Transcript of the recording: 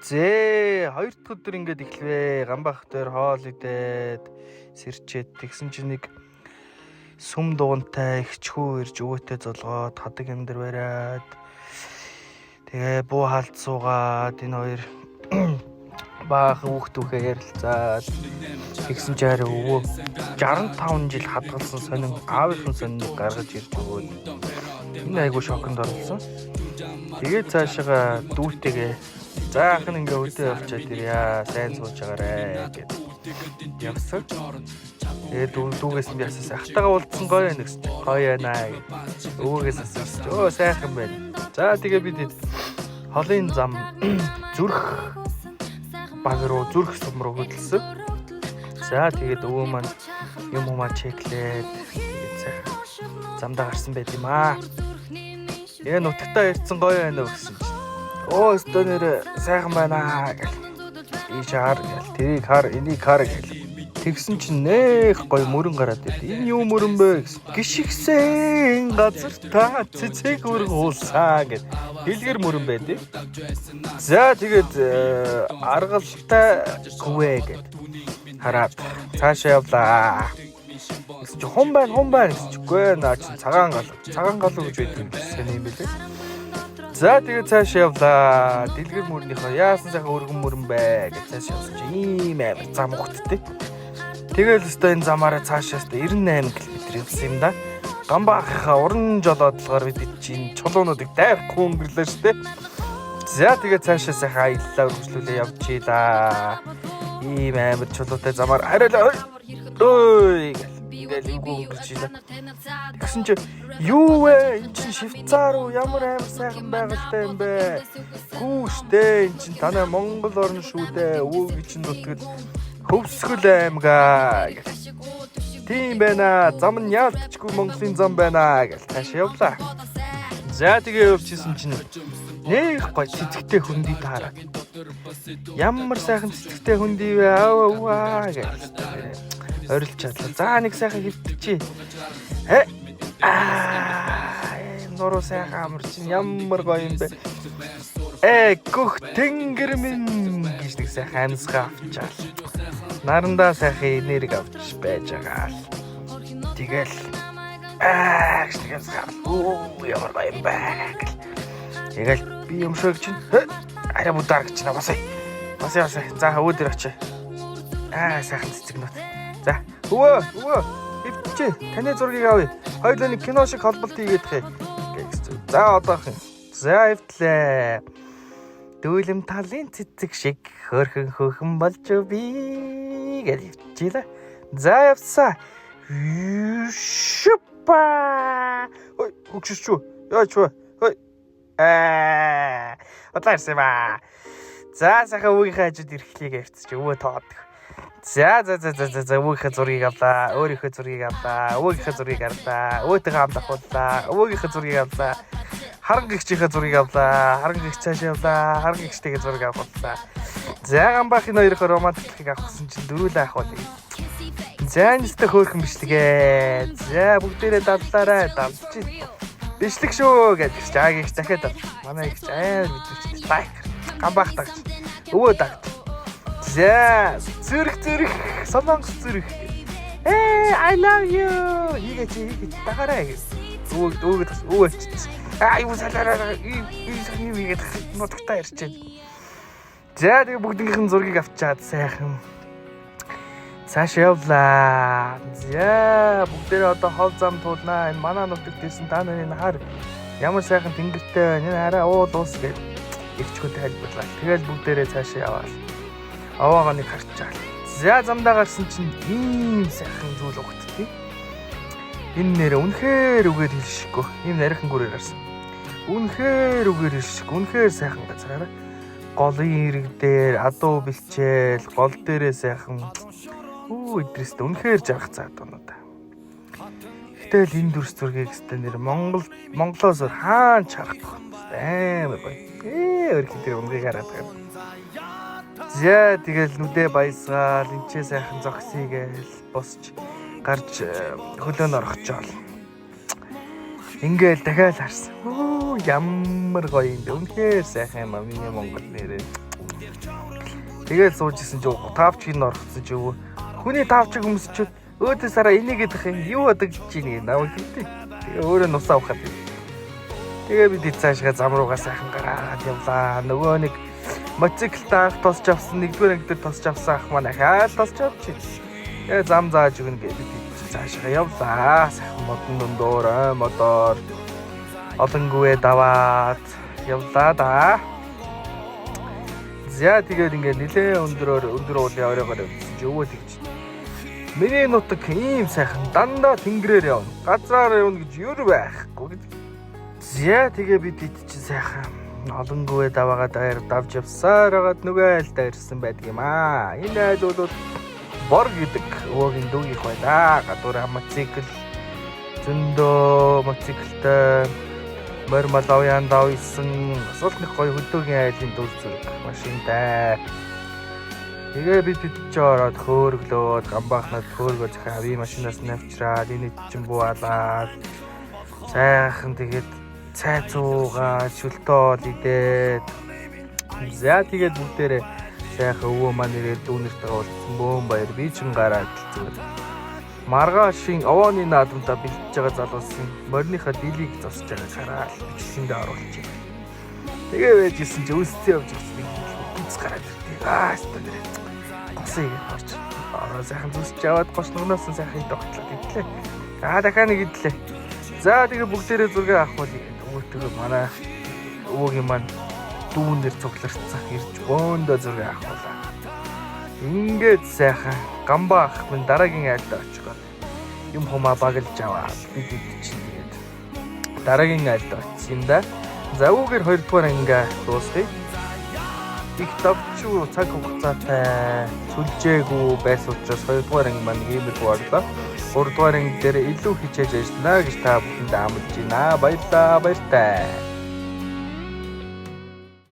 Зээ, хоёр дахь өдөр ингээд эхлэвэ. Гамбах дээр хоол идээд сэрчээд тэгсэн чинь нэг сүм дугантай ихчхүү ирж өвөөтэй золгоод хадаг өндөр бариад тэгээ буу хаалт суугаад энэ хоёр баахан хүүхдүүхээ ярилцаад тэгсэн чи харин өвөө 65 жил хадгалсан сонин аавынхан сониныг гаргаж ирж өгөөд энэ айгуу шоконд орлсон. Тэгээд цаашаага дүүтэйгээ за ах нь ингээ өдөө явчаад ирья сайн сууж агаарэ гэд явсан. Тэгээд дүүгээс нь би асуусан. Ахтайгаа уулзсан гоё байна гэсэн чинь гоё байна гэд. Өвөөгөөс асуусан чинь өө сайхан байна. За тэгээ бид холын зам зүрх баг руу зүрх сум руу хөдөлсөн. За тэгээд өвөө маань юм humаа чеклээд тэгээд сайхан замдаа гарсан байт юм аа. Тэгээ нутагтаа ирсэн гоё байна уу гэсэн чинь. Өө өстөө нэр сайхан байна гэл. Ийш хар гэл. Тэрийг хар, энийг хар гэл. Тэгсэн чинь нэх гоё мөрөн гараад ирд. Энэ юу мөрөн бэ гэсэн. Гишгсэн газар та цэцэг өргүүлсэн гэд. Дэлгэр мөрөн байд. За тэгээд аргалтай гүвэ гэд. Хараад цаашаа явлаа. Гэсэн чи хум байна, хум байна гэсэн чи үгүй наа чи цагаан гал. Цагаан галуу гэж байдаг юм сайн юм бэлээ. За тэгээд цаашаа явлаа. Дэлгэр мөрнийхөө яасан сайхан өргөн мөрөн бэ гэж цаашаа явсан чи ийм амар зам өгттэй. Тэгэл өстой энэ замаараа цаашаа өстой 98 км явсан юм да. Гамбаахынхаа уран жолоодлогоор бид чинь чулуунуудыг дайрахгүй өнгөрлөө штэ. За тэгээд цаашаа сайхан аяллаа үргэлжлүүлээ явчихлаа. Ийм амар чулуутай замаар арай л ой гэл ингээл эвгүй өнгөрч илаа. Тэгсэн чи юу вэ? Эн чин Швейцар уу? Ямар амар сайхан байгальтай юм бэ? Гүү штэ. Эн чин танай Монгол орн шүү дээ. Өвөөгийн чин нутгад Хөвсгөл аймгаа гэл. Тийм байна. Зам нь яалтчгүй Монголын зам байна гэл цаашаа явлаа. За тэгээ явчихсан чинь нэг гоё цэцэгтэй хөндөй таараад. Ямар сайхан цэцэгтэй хөндөй вэ? Аа үаа гэл. Орилж чадлаа. За нэг сайхан хөвтчихье. Э аа нуруу сайхан амар чинь ямар гоё юм бэ? Э гөх тэнгэр минь гэж нэг сайхан амьсгаа авчаал. Нарандаа сайхан энерги авч байж байгаа л. Тэгэл аа гэж нэг амьсгаа авал. Үу ямар гоё юм бэ гэл. Тэгэл би юм шиг чинь арай будаар гэж на басай. Басай басай. За өвөө дээр очие. Аа сайхан цэцэгнүүд. За өвөө өвөө хөвтчээ. Таны зургийг авъя. Хоёулаа нэг кино шиг холболт хийгээд хэ. Гэсэн. За одоохын. За хөвтлээ. Дүүлэм талын цэцэг шиг хөөрхөн хөөхөн болж би гэж хөвтчихлээ. За явсаа. Шупа. Ой, хөгшөрч үү? Яач вэ? Ой. Аа. Удлаа ирсэн юм аа. За сайхан өвгийнхээ хажууд ирэхлийг авчиж өвөө тоод. За за за за за за өвгийнхээ зургийг авлаа. Өөрийнхөө зургийг авлаа. Өвгийнхээ зургийг авлаа. Өвөөтэйгээ хамт авахуллаа. Өвгийнхээ зургийг авлаа. Харан гэгчийнхээ зургийг авлаа. Харан гэгч цааш явлаа. Харан гэгчтэйгээ зураг авахуллаа. За гамбахын хоёрын романтиклыг авах гэсэн чинь дөрүлээ авах уу. За энэстэй хөөрхөн бичлэгээ. За бүгдээрээ даллаарай. Далж. Бичлэг шүү гэж чи аа гэгч дахиад дал. Манай гэгч амар мэдрэгчтэй. Лайк. Гамбах дагч. Өвөө дагч. За зүрх зүрх солонгос зүрх. Э I love you. Хийгээч хийгээч дагаарай гэж. Өвөө өвөө өвөө чич. Аа юу салаараа юу юу хийгээд нутагтаа ирчээд. За тэгээ бүгднийхэн зургийг авчаад сайхан цаашаа явлаа. За бүгдээрээ одоо хол зам туулнаа. Энэ манай нутагт ирсэн та нарын хар ямар сайхан тэнгэртэй байна. Энэ арай уул ус гэж эгчхүү тайлбарлаа. Тэгэл бүгдээрээ цаашаа яваал. Аваагаа нэг харчаал. За замдаа гарсан чинь ийм сайхан зүйл угтдээ. Энэ нэр үнэхээр үгээр хэлшихгүй. Ийм нарийнхан гүрээр гарсан. Үнэхээр үгээр хэлшихгүй. Үнэхээр сайхан газар хараа. Голын ирэг дээр адуу бэлчээл гол дээрээ сайхан. Үу идрээстэй үнэхээр жаргах цаад байна. Гэтэл энэ дүрс зургийг өстэй нэр Монгол Монголоос хаан чарахгүй. Амар гоё. Өөрхөн тэр унгийг хараад байгаа. За тэгэл нүдэ баясгаал энчээ сайхан зогсъё гээл босч гарч хөлөөн орохчоол. Ингээл дахиад харсан. Үу ямар гоё юм бэ. Үнэхээр сайхан юм а миний Монгол нэрээ. Тэгэл сууж исэн чи таавчийг нь орхоцсон чи өвөө. Хүний таавчиг өмсчөөд өөдөө сараа энийг идэх юм юу бодож чинь гэ намайг тэгтээ. Тэгээ өөрөө нусаа ухаад. Тэгээ бид цаашгаа зам руугаа сайхан гараад явлаа. Нөгөө нэг мотоциклтай анх тосч авсан, нэгдүгээр анги дээр тосч авсан ах маань ахаал тосч авчих. Тэгээ зам зааж өгнө гэж бид цаашгаа явлаа. Сайхан модон дундуур, ой модоор олонгүйээ даваад явлаа да. За тэгээд ингээд нилээ өндрөөр өндөр уулын оройгоор явсан чи өвөө тэгж. Миний нутаг ийм сайхан дандаа тэнгэрээр явна. Газраар явна гэж юу байхгүй гэдэг. За тэгээ бид ид чинь сайхан олонгүйээ даваагаад аяар давж явсаар хагаад нөгөө айлдаа ирсэн байдаг юм аа. Энэ айл бол Бор гэдэг өвөөгийн дүүгийнх байна. Гадуур мотоцикл зөндөө мотоциклтэй морь малавяан давсан бас л нэг гоё хөдөөгийн айлын дүр зураг машинтай. Тэгээ бид хэд ч ороод хөөрглөөд гамбаахнад хөөргөө захиа би машинаас навчраад энэ чинь бууалаад сайхан тэгээд цай цуугаа шүлтөө идээд за тэгээд бүгдээрээ сайхан өвөө маань ирээд дүүнэртэйгээ уулзсан бөөн баяр би чинь гараад зүгээр маргаашийн овооны наадамдаа бэлдэж байгаа залуусын мориныхаа дийлийг зосж байгааг хараад бичлэгэндээ оруулчих. Тэгээ байж исэн чи өссөн явж ирсэн нэг гүц гараад иртээ. Аа өстой нэрээ. Госыг орж. Аа сайхан зүсч яваад гош нугнаас нь сайхан идэх готлоо идлээ. Аа дахиад нэг идлээ. За тэгээ бүгдээрээ зураг авах уу өвөөтэйгээ манай өвөөгийн маань дүүнэр цугларцсан ирж бөөндөө зураг авахулаа. Ингээд сайхан гамба ах минь дараагийн айлд очихоор юм хумаа баглж аваад бид ид чинь тэгээд дараагийн айлд очсон юм да. За үүгээр хоёрдугаар анги дуусгая. Их давчуу цаг хугацаатай сүлжээгүй байсан учраас хоёрдугаар анги маань иймэрхүү боллоо. Гуравдугаар анги дээр илүү хичээж ажиллана гэж та бүхэнд амлаж байна. Баярлалаа, баяртай.